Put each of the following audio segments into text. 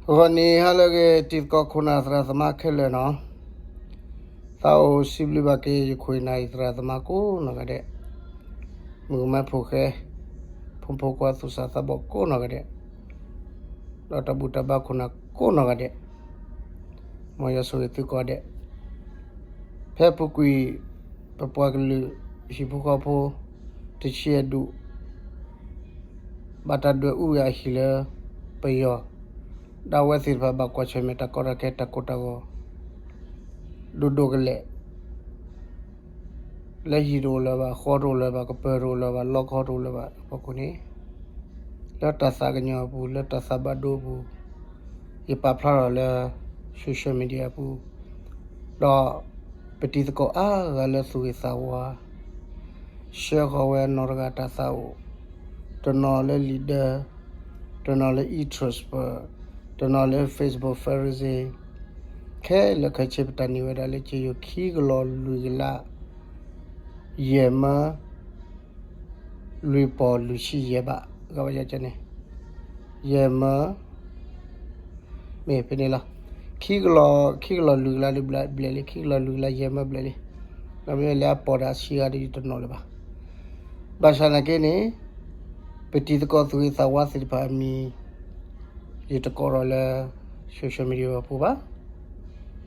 ဂီၤနံၤဟါလၢအဂ့ၤ တံၤသကိးခိၣ်နၢ်သရၣ်သမါခဲလၢာ်နီၤ, သးအိၣ်စံးဘျုးဘၣ်က့ၤ ယခိၣ်ယနၢ်ယသရၣ်သမါကိးနီၢ်ဂၤဒဲး, မုၣ်ကမဲဖိဃဲ, ဖိမုၣ်ဖိခွါသူၣ်စၢ်သးဘီၣ်ကိးနီၢ်ဂၤဒဲး, ဒီးတၢ်ဘူၣ်တၢ်ဘါခိၣ်နၢ်ကိးနီၢ်ဂၤဒဲး, မ်ယွၤဆိၣ်ဂ့ၤသုကိးဂၤဒဲး, ဖဲအပူၤကွံာ် ပပှၤကလုာ်ဟံၣ်ဖိဃီဖိ တဆံယဲၢ်ဒူၣ် ဘၣ်တၢ်ဒွဲၣ်အူဝဲအဟံၣ်လၢပယီၤ, ဒီးအဝဲသ့ၣ်တဖၣ်ဘၣ်ကွၢ်ဆၢၣ်မဲာ်တၢ်ကီတၢ်ခဲတၢ်ကိၢ်တၢ်ဂီၤ ဒိၣ်ဒိၣ်ကလဲာ်, လၢဟံၣ်တအိၣ်လၢၤဘၣ်, ဃီတအိၣ်လၢၤဘၣ်, ကပၢၤတအိၣ်လၢၤဘၣ်, လီခီတအိၣ်လၢၤဘၣ်အဖီခိၣ်န့ၣ်, လၢတၢ်သးကညီၤအပူၤ, လၢတၢ်သးဘၣ်ဒိအပူၤ, ယပာ်ဖျါထီၣ်လၢ social media အပူၤ, ဒီးပတံၤသကိးအါဂၤလၢသူၣ်ဂ့ၤသးဝါ ဆှၢဃီၤဝဲနီၢ်တဂၤတၢ်သးအိၣ်, တနီၤလၢ leader, တနီၤလၢ interest, တနီၤလၢ Facebook Pharisee, ခဲလၢာ်ခဲဆ့ ပတၢ်န့ၢ်ဝဲဒၣ်လၢက့ယိၤ ခံကလီၤလွံၢ်ကလး ယဲၢ်မၢ လွံၢ်ပီၢ်လွံၢ်ဆံယဲၢ်ဘး, ဂၤဝဲယန့ၣ်, ယဲၢ်မၢ မ့ၢ်ဖဲန့ၣ်လီၤ. ခံကလီၤ, ခံကလီၤလွံၢ်ကလးဘျဲၣ်လံ, ခံကလီၤလွံၢ်ကလး ယဲၢ်မၢဘျဲၣ်လံ. ဒီးမ့ၢ်လၢအပီၢ်ဒီးအဆံးဂၤဒီး ယတနီၣ်လၢၤဘၣ်. ဘၣ်ဆၣ်သနာ်က့န့ၣ်, ပတံၤသကိးသူၣ်ဂ့ၤသးဝါသ့ၣ်တဖၣ်အမံၤ ယတကိးထီၣ်လၢ social media အပူၤဘၣ်.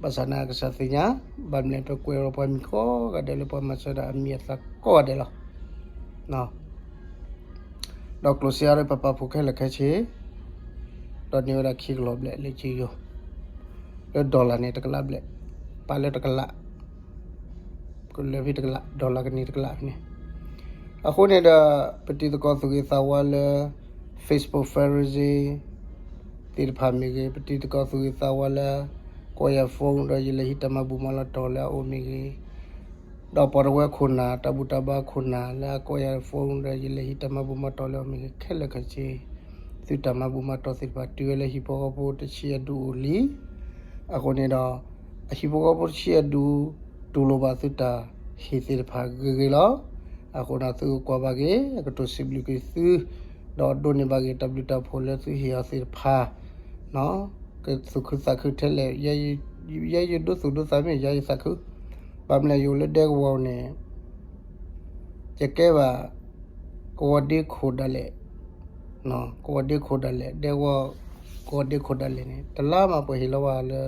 ဘၣ်ဆၣ်သနာ်က့ ကစၢ်သ့ၣ်ညါ, ဘၣ်မနုၤ ပကွဲးထီၣ်ပှၤမံၤကိးဂၤဒဲးလၢပှၤမၤစၢၤတၢ်အမံၤအသၣ်ကိးဂၤဒဲးလီၤ. ဒီးကျိၣ်စ့အါဒီး ပပာ်ဖှိၣ်ခဲလၢာ်ခဲဆ့, ဒီးန့ၢ်ဝဲဒၣ်ခံကလီၤဘျဲၣ်လၢက့ယိၤ, လၢ dollar န့ၣ် တကလးဘျဲၣ်, ပာ်လၢတကလး, ကလၢာ်ဖဲတကလး, dollar ကန့ၢ်တကလးဖဲန့ၣ်. အဃိန့ၣ်ဒီး ပတံၤသကိးသူၣ်ဂ့ၤသးဝါလၢ Facebook Pharisee သ့ၣ်တဖၣ်မ့ၢ်ဂ့ၤ, ပတံၤသကိးသူၣ်ဂ့ၤသးဝါလၢ ကိးယၤ phone ဒီးယလဲၤဟံးတၢ်မၤဘူၣ်မၤလီၤတီၤလၢအအိၣ်မ့ၢ်ဂ့ၤ, ဒီးပှၤတဝၢခိၣ်နၢ်, တၢ်ဘူၣ်တၢ်ဘါခိၣ်နၢ်လၢအကိးယၤ phone ဒီးယလဲၤဟံးတၢ်မၤဘူၣ်မၤတီၤလၢအအိၣ်မ့ၢ်ဂ့ၤ, ခဲလၢာ်ခဲဆ့ သုတၢ်မၤဘူၣ်မၤတီၤသ့ၣ်တဖၣ် တုၤဝဲလၢဟံၣ်ဖိဃီဖိတဆံယဲၢ်ဒူၣ်အိၣ်လံ. အဃိန့ၣ်ဒီး အဟံၣ်ဖိဃီဖိတဆံယဲၢ်ဒူၣ် တူၢ်လိာ်ဘၣ်သုတၢ်ဟ့ၣ်သ့ၣ်တဖၣ်ဂ့ၤဂ့ၤလီၤ. အဃိန့ၣ် သုကကွၢ်ဘၣ်က့ၤ, အကတိၤစံးဘျုးက့ၤသု, ဒီးဒိးန့ၢ်ဘၣ်က့ၤတၢ်ဘျုးတၢ်ဖှိၣ်လၢသုဟ့ၣ်အီၤသ့ၣ်တဖၣ် ကသူၣ်ခုသးခုထဲလဲၣ်, ယဲယဒိသူၣ်ဒိသးမ့ၢ် ယၤယသးခု, ဘၣ်မနုၤယအိၣ်လၢဒဲကဝီၤန့ၣ် ယကဲဘၣ် ကဝီၤဒ့ခိၣ်ဒၣ်လဲာ်, ကဝီၤဒ့ခိၣ်ဒၣ်လဲာ်, ဒဲကဝီၤ ကဝီၤဒ့ခိၣ်ဒၣ်လဲာ်န့ၣ် တလါမးပှၤဟ့ၣ်လီၤဝဲလၢ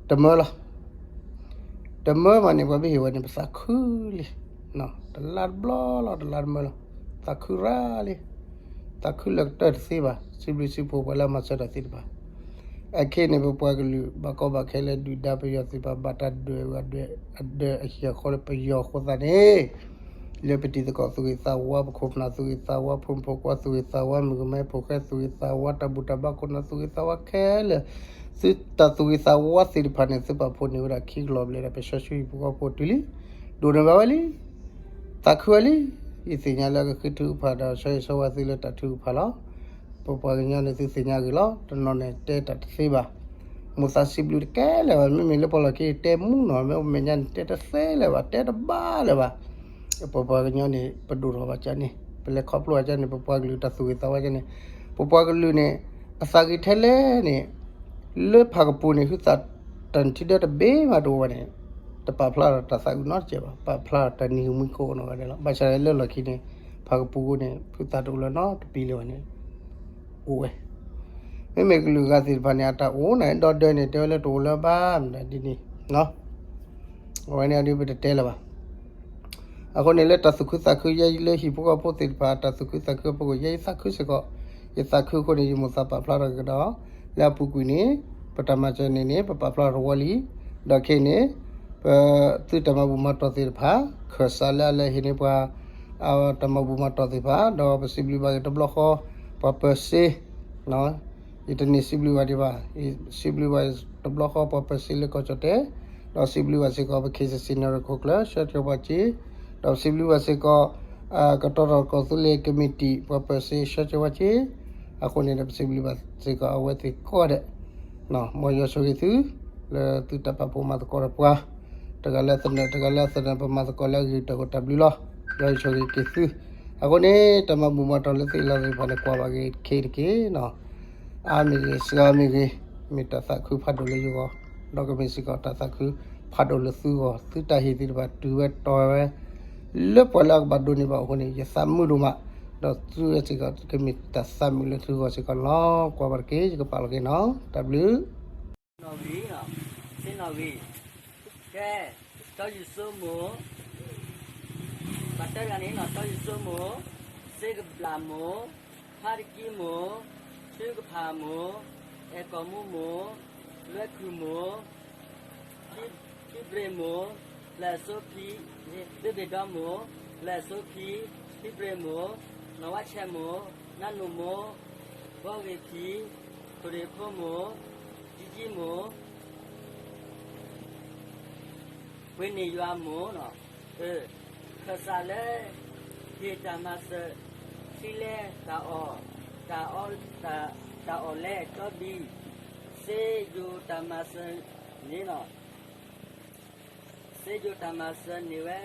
တမၢလီၤ. တမၢမးန့ၣ် ပှၤမ့ၢ်ဟ့ၣ်ဝဲန့ၣ် ပသးခုလံ. တလါတဘျီလီၤ, တလါတမၢလီၤ, သးခုရၣ်လံ. သးခုလၢကတၢၢ်တသ့ဘၣ်, စံးဘျုးစံးဖှိၣ်ပှၤလၢအမၤစၢၤတၢ်သ့ၣ်တဖၣ်. အခဲအံၤန့ၣ် ပပှၤကလုာ် ဘၣ်ကီဘၣ်ခဲလၢဒုၣ်ဒါပယီၤသ့ၣ်တဖၣ် ဘၣ်တၢ်ဒွဲၣ်အူအဒွဲၣ်အဟံၣ်အဃီလၢပယီၤအဃိသတးန့ၣ်, လၢပတံၤသကိးသူၣ်ဂ့ၤသးဝါ, ပခိၣ်ပနၢ်သူၣ်ဂ့ၤသးဝါ, ဖိမုၣ်ဖိခွါသူၣ်ဂ့ၤသးဝါ, မုၣ်ကမဲဖိဃဲသူၣ်ဂ့ၤသးဝါ, တၢ်ဘူၣ်တၢ်ဘါခိၣ်နၢ်သူၣ်ဂ့ၤသးဝါခဲလၢာ်, သုတၢ်သူၣ်ဂ့ၤသးဝါသ့ၣ်တဖၣ်န့ၣ် သုပာ်ဖှိၣ်န့ၢ်ဝဲဒၣ်ခံကလီၤဘျဲၣ်ဒီး ပဆှၢဆူဟံၣ်ဖိဃီဖိတုၤလံ, ဒိၣ်န့ၢ်ဘၣ်ဝဲလံ. သးခုဝဲလံ. ယသ့ၣ်ညါလၢကဃ့ထုကဖၣ်ဒီး ဆၢဂ့ၤဆၢဝါသုလၢတၢ်ထုကဖၣ်လီၤ. ပပှၤကညီန့ၣ် သုသ့ၣ်ညါဂ့ၤလီၤ. တနီၤန့ၣ် တဲတၢ်တသ့ဘၣ်. မိၢ်သးစံးဘျုးတကဲလၢၤဘၣ်. မ့မ့ၢ်လၢပှၤလီၢ်ခံ တဲမူနီၤ, မ့မ့ၢ်ညါန့ၣ် တဲတသ့လၢၤဘၣ်, တဲတဘၣ်လၢၤဘၣ်. ပပှၤကညီန့ၣ် ပဒိၣ်ထီၣ်ဘၣ်ကန့ၣ်, ပလဲၤခီဖျိဘၣ်ကန့ၣ်, ပပှၤကလုာ်တၢ်သူၣ်ဂ့ၤသးဝါကန့ၣ်, ပပှၤကလုာ်န့ၣ် အသးဂ့ၤထဲလဲၣ်န့ၣ် လၢဖၣ်ကပူၤန့ၣ် ဟုသးတၢ်နထံဒၢတဘ့ၣ်မးတအိၣ်ဘၣ်န့ၣ်, တပာ်ဖျါထီၣ်တၢ်သးအုးနီတစဲးဘၣ်, ပာ်ဖျါထီၣ်တၢ်နံၤမွံကိးနီၢ်ဂၤဒဲးလီၤ. ဘၣ်ဆၣ်လၢလီၢ်ခံန့ၣ် ဖၣ်ကပူၤအဃိန့ၣ် ဟုသးတအိၣ်လၢၤနီတပံၤလၢၤဘၣ်န့ၣ် အိၣ်ဝဲ. မ့မ့ၢ်ကလုာ်ဂၤသ့ၣ်တဖၣ်န့ၣ် အတၢ်အိၣ်န့ၣ် ဒီဒၢန့ၣ် တဲဝဲလၢတအိၣ်လၢၤဘၣ် မနုၤဒ်န့ၣ် အဝဲန့ၣ်အဒုပတတဲလၢၤဘၣ်. အဃိန့ၣ် လၢတၢ်သူၣ်ခုသးခု ယဲယလၢဟံၣ်ဖိဃီဖိသ့ၣ်တဖၣ် တၢ်သူၣ်ခုသးခုအဖီခိၣ် ယဲယသးခုစ့ၢ်ကီး, ယသးခုအဃိန့ၣ် ယမိၢ်သးပာ်ဖျါထီၣ်ကဒီး, လၢအပူၤကွံာ်န့ၣ် ပတၢ်မၤစၢၤန့ၣ်န့ၣ် ပပာ်ဖျါထီၣ်တဝီလံ. ဒီးခဲအံၤန့ၣ် ပသုတၢ်မၤဘူၣ်မၤတီၢ်သ့ၣ်တဖၣ် ခၢၣ်စးလၢအလဲၤဟ့ၣ်န့ၢ်ပှၤ တၢ်မၤဘူၣ်မၤတီၢ်သ့ၣ်တဖၣ် ဒီးပစံးဘျုးဘၣ်က့ၤတဘျီဃီ ပှၤပၢၤစ့ ယတန့ၢ်စံးဘျုးဘၣ်ဒံးဘၣ်, စံးဘျုးဘၣ်တဘျီဃီပှၤပၢၤစ့လၢကီၢ်ကၠီၣ်တဲၣ်, ဒီးစံးဘျုးဘၣ်စ့ၢ်ကီးပ ခ့ၣ်စံၣ်စံၣ် နီၣ်ရံၣ်ခိၣ်ကျၢၢ် ဆှၢကၠီပှၤစ့, ဒီးစံးဘျုးဘၣ်စ့ၢ်ကီး ကတီၤထီၣ်ကီၢ်သူလ့ၤကမံးတံာ် ပှၤပၢၤစ့ဆှၢကၠီပှၤစ့, အဃိန့ၣ်ဒီး ပစံးဘျုးဘၣ်စ့ၢ်ကီးအဝဲသ့ၣ်ကိးဂၤဒဲး, မ်ယွၤဆိၣ်ဂ့ၤသု လၢသုတၢ်ပာ်ဖှိၣ်မၤသကိးဒီးပှၤ, တဂၤလၢအသနၢၣ် တဂၤလၢအသနၢၣ် ပမၤသကိးလၢအဂ့ၤတၢ်ဂီၤတၢ်ဘျုးလီၤ. ယွၤဆိၣ်ဂ့ၤက့ၤသု, အဃိန့ၣ် တၢ်မၤဘူၣ်မၤတီၢ်လၢသုအလီၢ်သ့ၣ်တဖၣ်န့ၣ် ကွၢ်ဘၣ်က့ၤခဲအံၤတက့ၢ်နီၤ. အါမ့ၢ်ဂ့ၤ, စှၤမ့ၢ်ဂ့ၤ, မ့ၢ်တၢ်သးခုဖးဒိၣ်လၢယဂီၢ်, ဒီးကမ့ၢ်စ့ၢ်ကီးတၢ်သးခုဖးဒိၣ်လၢသုဂီၢ်, သုတၢ်ဟ့ၣ်သ့ၣ်တဖၣ်တုၤဝဲတီၤဝဲ လၢပှၤလၢအကဘၣ်ဒိးန့ၢ်ဘၣ်အဃိန့ၣ် ယသးမုာ်ဒိၣ်မး, ဒီးသုဝဲစ့ၢ်ကီးကမ့ၢ်တၢ်သးမုာ်လၢသုဂီၢ်စ့ၢ်ကီးလီၤ. ကွၢ်ဘၣ်တက့ၢ်, ယကပာ်လီၤက့ၤနီၤ, တၢ်ဘျုး နီၣ်ဂံၢ်, စ့နီၣ်ဂံၢ်, ကဲ, တီယူၤစိမိၢ်, ပှၤတဂၤန့ၣ်နီၤ, တီယူၤစိမိၢ်, စ့ကဘျၣ်မိၢ်, ဖါတကံမိၢ်, ထုကဖၣ်မိၢ်, အဲၣ်ကီၢ်မူမိၢ်, လွဲၢ်ခုၣ်မိၢ်, ခံဘြ့ၣ်မိၢ်, လၢၢ်စိခံ, ဘ့ၣ်ဘ့ၣ်ဒီမိၢ်, လၢၢ်စိခံ, ခံဘြ့ၣ်မိၢ်, နီၢ်ဝါဆဲးမိၢ်, နါနိၣ်မိၢ်, ဘီဂ့ၤဖံ, ခိၣ်ရ့ၣ်ဖိမိၢ်, ကံကံမိၢ် ပှ့ၤန့ၢ်ယွၤမိၢ်, ခၢၣ်စးလၢ ဟ့ၣ်တၢ်မၤစၢၤ ထံလဲတၢ်အီၣ်, တၢ်အီ, တၢ်အီၣ်လဲတီဘံၣ်, စ့ယိၤတၢ်မၤစၢၤန့ၣ်, စ့ယိၤတၢ်မၤစၢၤန့ၢ်ဝဲ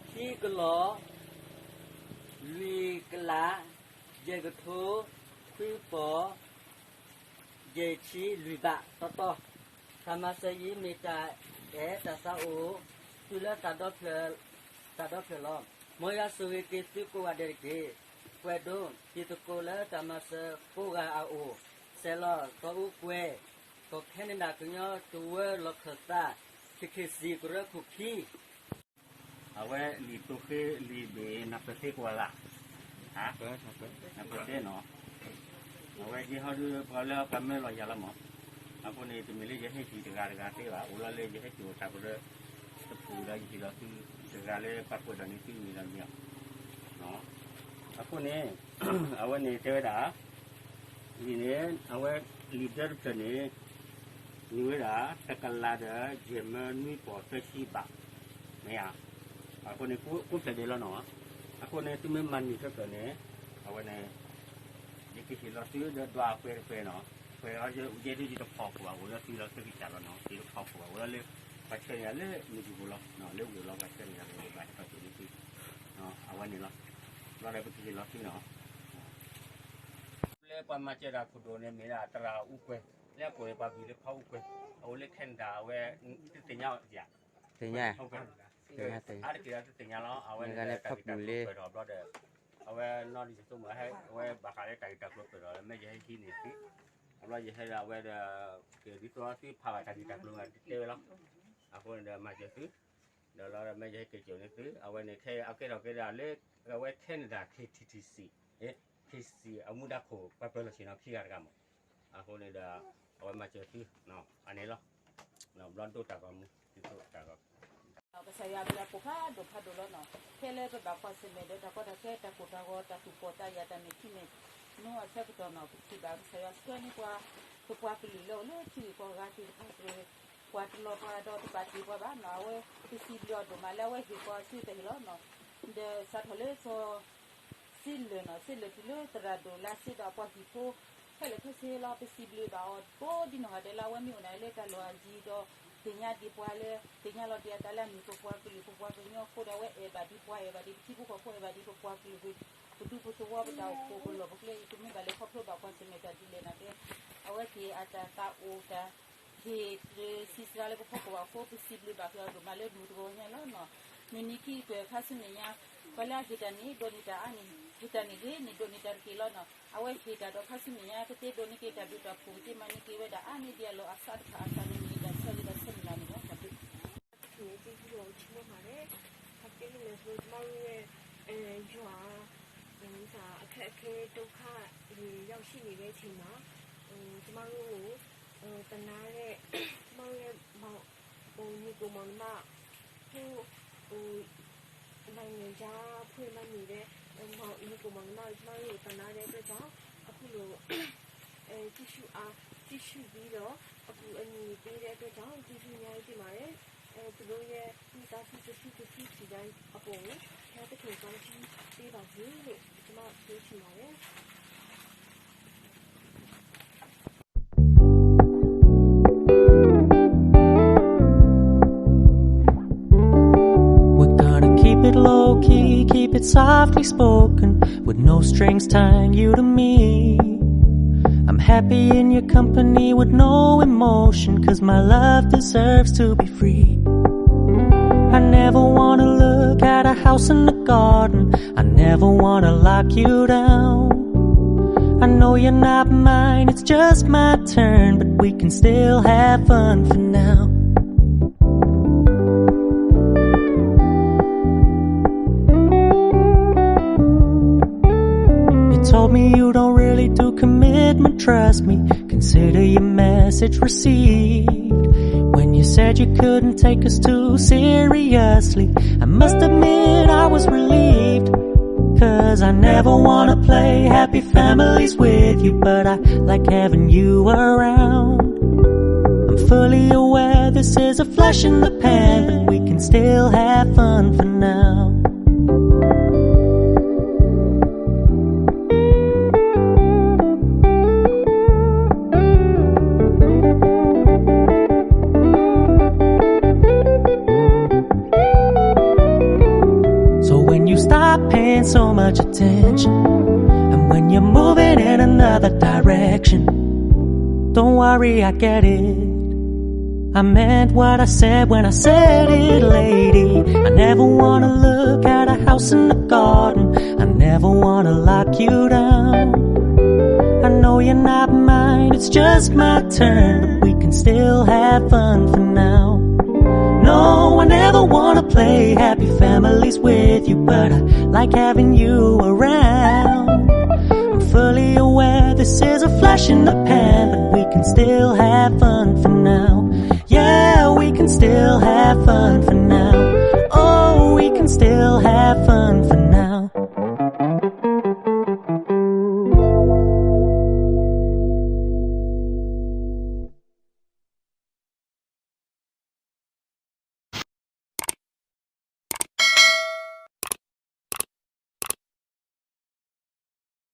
ခံကလီၢ် လွံၢ်ကလး ယဲၢ်ကထိ ခွံပီၢ် ယဲၢ်ဆံလွံၢ်ဘးတီတီ. တၢ်မၤစၢၤအံၤမ့ၢ်တၢ်အဲၣ်တၢ်သးအိၣ် တုၤလၢတၢ်ဒီဖျၢၣ်, တၢ်ဒီဖျၢၣ်လီၤ. မ်ယွၤဆိၣ်ဂ့ၤက့ၤသုကိးဂၤဒဲးတက့ၢ်. ပှဲၤဒိၣ်, တံၤသကိးလၢတၢ်မၤစၢၤကိးဂၤအအိၣ်, စဲးလီၤ သီအူကွဲၤ, ကီၢ်ခဲနဒၤကညီတဝၢလီၢ်ခၢၣ်သး, ခ့ခ့ၣ်စံၣ်ကရၢခိၣ်ခံ အဝဲလံာ်တိၤဃ့လံာ်ဘ့ၣ် နၢ်ပၢၢ်သ့ကိးဂၤလၢ်, နၢ်ပၢၢ်သ့နီၤ. အဝဲယဲဟီဒုး ပှၤလၢပှၤမၢလီၤယၤလီၤမး. အဃိန့ၣ် တမ့ၢ်လၢယဟဲဟံးတဂၤတဂၤသ့ဘၣ်, အိၣ်လီၤလၢယဟဲစိာ်တၢ်ကရၢတပူၤဒီး ယဟ့ၣ်လီၤသုတဂၤလၢပှၤကွဲးဒီးန့ၢ်သုမံၤဒီးမံၤလီၤ. အဃိန့ၣ် အဝဲန့ၣ်တဲဝဲဒၣ် လံာ်န့ၣ် အဝဲလံာ်ဒၢတဖျၢၣ်န့ၣ် န့ၢ်ဝဲဒၣ် တကလးဒီးယဲၢ်မၢနွံပီၢ်သၢဆံဘး, မ့ၢ်ဧါ. အဃိန့ၣ် ကိးဖျၢၣ်ဒဲးလီၤနီၤ. အဃိန့ၣ် သုမ့ၢ်မၤန့ၢ်ခဲကၢၢ်န့ၣ် အဝဲန့ၣ် ယကဟ့ၣ်လီၤသုဒီးဒွးအပှဲၤတပှဲၤနီၤ. ပှဲၤအီၤယဲဒၣ်ယတဖီၣ်ခိၣ်ဘၣ် အိၣ်လၢသုလီၤသၢကစၢ်လီၤနီၤ. ယတဖီၣ်ခိၣ်ဘၣ် အိၣ်လၢလၢ ပှၤဆှၢန့ၢ်ယၤလၢမုၢ်ကပူၤလီၤ, လၢဝ့ၢ်လီၤ ပှၤဆှၢန့ၢ်ယၤလၢဘၣ်ဟဲထီၣ်က့ၤန့ၢ်သု အဝဲန့ၣ်လီၤ. ဘျီဒီးပကဟ့ၣ်လီၤသုနီၤ. လၢပှၤမၤစၢၤတၢ်ခိၣ်ဒိၣ်န့ၣ်မ့ၢ်ဒၣ်သရၣ်အူကွဲၤ, လၢအကိးန့ၣ်ပှၤဘျုးလၢဖီအူကွဲၤ, အအိၣ်လၢ Canada အဝဲ သုသ့ၣ်ညါယၤ, သ့ၣ်ညါ, အါတက့ၢ်ဒီးသုသ့ၣ်ညါလီၤ. အဝဲန့ၣ် တၢ်ဂ့ၢ်တၢ်ကျိၤပၢၢ်ထီၣ်ဘျီဒီး အဝဲနီၢ်ဒုးယသိမုၣ် အဝဲဘၣ်ဃးလၢတၢ်ဂ့ၢ်တၢ်ကျိၤပၢၢ်ထီၣ်လၢ မ့ၢ်ယဟဲဟံးန့ၢ်သု, အဘျီယဟဲဒီးအဝဲဒီး ကဒ်သိးသုဖးဘၣ်တၢ်ဂ့ၢ်တၢ်ကျိၤမ့ၢ်တဲဝဲလီၤ. အဃိန့ၣ်ဒီးမၤစၢၤသု, ဒီးလီၤဒီးမ့ၢ်ယဟဲက့ၤစိာ်န့ၢ်သု, အဝဲန့ၣ်ခဲအံၤအကဲထီၣ်ကဲဒၣ်လၢ အဝဲ Canada KTTC, KTC အမူဒါခိၣ်ပှၤပၢၤလီၢ်ဆ့ၣ်နီၤခံဂၤတဂၤမး. အဃိန့ၣ်ဒီး အဝဲမၤစၢၤသု အန့ၣ်လီၤ. ဘျီဒိၣ်တၢ်ဂီၤမူ ဒိၣ်တၢ်ဂီၤ ကစၢ်ယွၤအဘျုးအဖှိၣ်ဖးဒိၣ်ဖးဒိၣ်လီၤနီၤ. ခဲလၢပဘၣ်ကွၢ်ဆၢၣ်မဲာ်ဒီးတၢ်ကီတၢ်ခဲ တၢ်ကိၢ်တၢ်ဂီၤ တၢ်သူၣ်ပိာ်သးယာ် တၢ်မဲာ်ထံမဲာ်နိအဆၢကတီၢ်နီၤ, ပထံၣ်ဘၣ်ကစၢ်ယွၤဆှၢန့ၢ်ပှၤ ပပှၤကလုာ်လၢအိၣ်လၢထံဂုၤကီၢ်ဂၤသ့ၣ်တဖၣ် ပှၤတလီၤပှၤဒီးတဘၣ်တ့ၢ်ပှၤဘၣ်နီၤ. အဝဲပစံးဘျုးအီၤဒိၣ်မးလၢအဝဲဟ့ၣ်ပှၤစုတဟ့ၣ်လီၤနီၤ. ဒီးစးထီၣ်လၢစီၤ စ့လၢာ်နီၤ, စ့လၢာ်တုၤလၢသရၣ်ဒိၣ်လၢစ့ဒီးအပှၤဟံၣ်ဖိ ခဲလၢာ်ခဲဆ့လီၤ. ပစံးဘျုးဘၣ်အီၤကိးဒ်နီၢ်ဂၤဒဲးလၢအဝဲမ့ၢ်အိၣ်ဒၣ်လၢတၢ်လီၢ်အယံၤဒီး သ့ၣ်ညါဒံးပှၤလၢ သ့ၣ်ညါလီၤဒံးအသးလၢအမ့ၢ်ပပှၤကလုာ်ပပှၤကညီအဃိဒီး အဝဲအဲၣ်ဘၣ်ဒံးပှၤ အဲၣ်ဘၣ်ဒံး ပထံဖိကီၢ်ဖိ အဲၣ်ဘၣ်ဒံးပပှၤကလုာ် ပဒူပသဝီ ပတၢ်အိၣ်ဖှိၣ်ပလီၢ်ပကျဲအံၤ ပမ့ၢ်ဘၣ်လဲၤခီဖျိဘၣ်ကွၢ်ဆၢၣ်မဲာ်တၢ်ဒ်လဲၣ်နာ်က့ အဝဲသ့ၣ်အတၢ်သးအိၣ်တၢ် ဟ့ၣ်စံးစရၤလၢပဖီခိၣ်ဘၣ်အဃိ ပစံးဘျုးဘၣ်ဃုာ်အီၤဒိၣ်မးလၢမုၢ်တဂီၤညါလီၤနီၤ. မုၢ်နံၤခံကတၢၢ်ခါဆူမဲာ်ညါ ပှၤလၢအဟ့ၣ်တၢ်န့ၣ် ဒိးန့ၢ်တၢ်အါန့ၣ် ဟ့ၣ်တၢ်န့ၣ်ဂ့ၤန့ၣ် ဒိးန့ၢ်တၢ်တက့ၢ်လီၤနီၤ. အဝဲဟ့ၣ်တၢ်ဒီးခါဆူမဲာ်ညါ ကသ့ဒိးန့ၢ်က့ၤတၢ်ဘျုးတၢ်ဖှိၣ် ကသ့မၤန့ၢ်က့ၤဝဲဒၣ်အါန့ၢ်ဒံးအလီၢ်အစးတဖၣ်အသးန့ၣ် မ့ၢ်တၢ်ဆၢဂ့ၤတၢ်ဆၢမုၢ်လၢ်န့ၣ်လီၤ. တၢ်ဘျုး အသ့ၣ်ဒိၣ်အီၤကမၢမးလဲၣ်, အသ့ၣ်ဒိၣ်လဲၣ်ဆိ ကမၣ်ဝဲ ယွၤ အခက်အခဲဒုက္ခတွေရောက်ရှိနေတဲ့အချိန်မှာ ကျမတို့ကို သနားတဲ့ ကျမတို့ရဲ့ ညီအစ်ကိုမောင်နှမ ဟို နိုင်ငံခြားဖွင့်မနေတဲ့အညီအစ်ကိုမောင်နှမ ကျမတို့ကိုသနားတဲ့အတွက်ကြောင့် အခုလို အဲ ကြည့်ရှုအား ကြည့်ရှုပြီးတော့ အကူအညီပေးတဲ့အတွက်ကြောင့် ကျေးဇူးအများကြီးတင်ပါတယ်။ အဲ သူတို့ရဲ့မိသားစုတစ်စုတစ်စုစီတိုင်းအပေါ်ကို ဘုရားသခင်ကောင်းကြီးပေးပါစေလို့ ကျွန်မပြောချင်ပါတယ်။ We're gonna keep it low key, keep it softly spoken, with no strings tying you to me. I'm Happy in your company with no emotion, 'cause my love deserves to be free. I never wanna look at a house in the garden. I never wanna lock you down. I know you're not mine, it's just my turn, but we can still have fun for now. You told me you don't really do commitment, trust me. Consider your message received. When you said you couldn't take us too seriously, I must admit I was relieved. 'Cause I never wanna play happy families with you, but I like having you around. I'm fully aware this is a flash in the pan, but we can still have fun for now. So when you stop paying so much attention, and when you're moving in another direction, don't worry, I get it. I meant what I said when I said it, lady. I never wanna look at a house in the garden. I never wanna lock you down. I know you're not mine, it's just my turn. We can still have fun for now. No, I never wanna play happy families with you, but I like having you around. I'm fully aware this is a flash in the pan, but we can still have fun for now. Yeah, we can still have fun for now. Oh, we can still